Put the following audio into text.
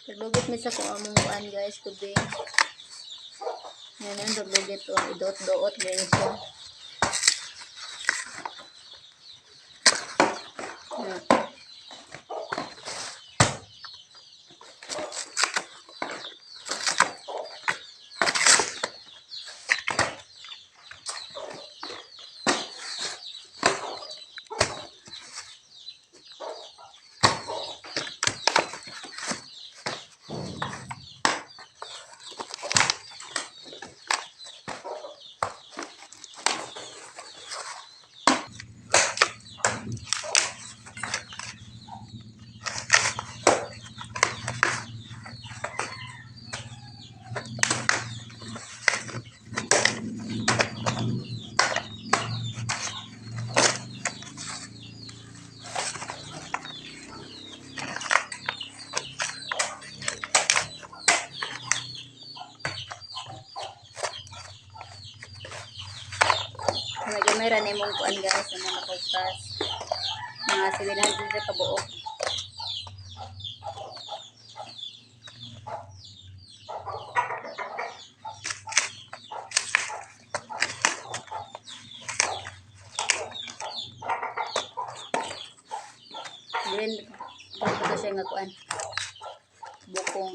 Naglugit mi sa kung among kuan, guys, tubig. Yan ang naglugit o idot-doot ganyan siya. Yan. Gamay ra nimong kuan, guys, ang mga pagkas. Mga 700 sa kabuok. Green, green pa siya nga kuan. Bukong.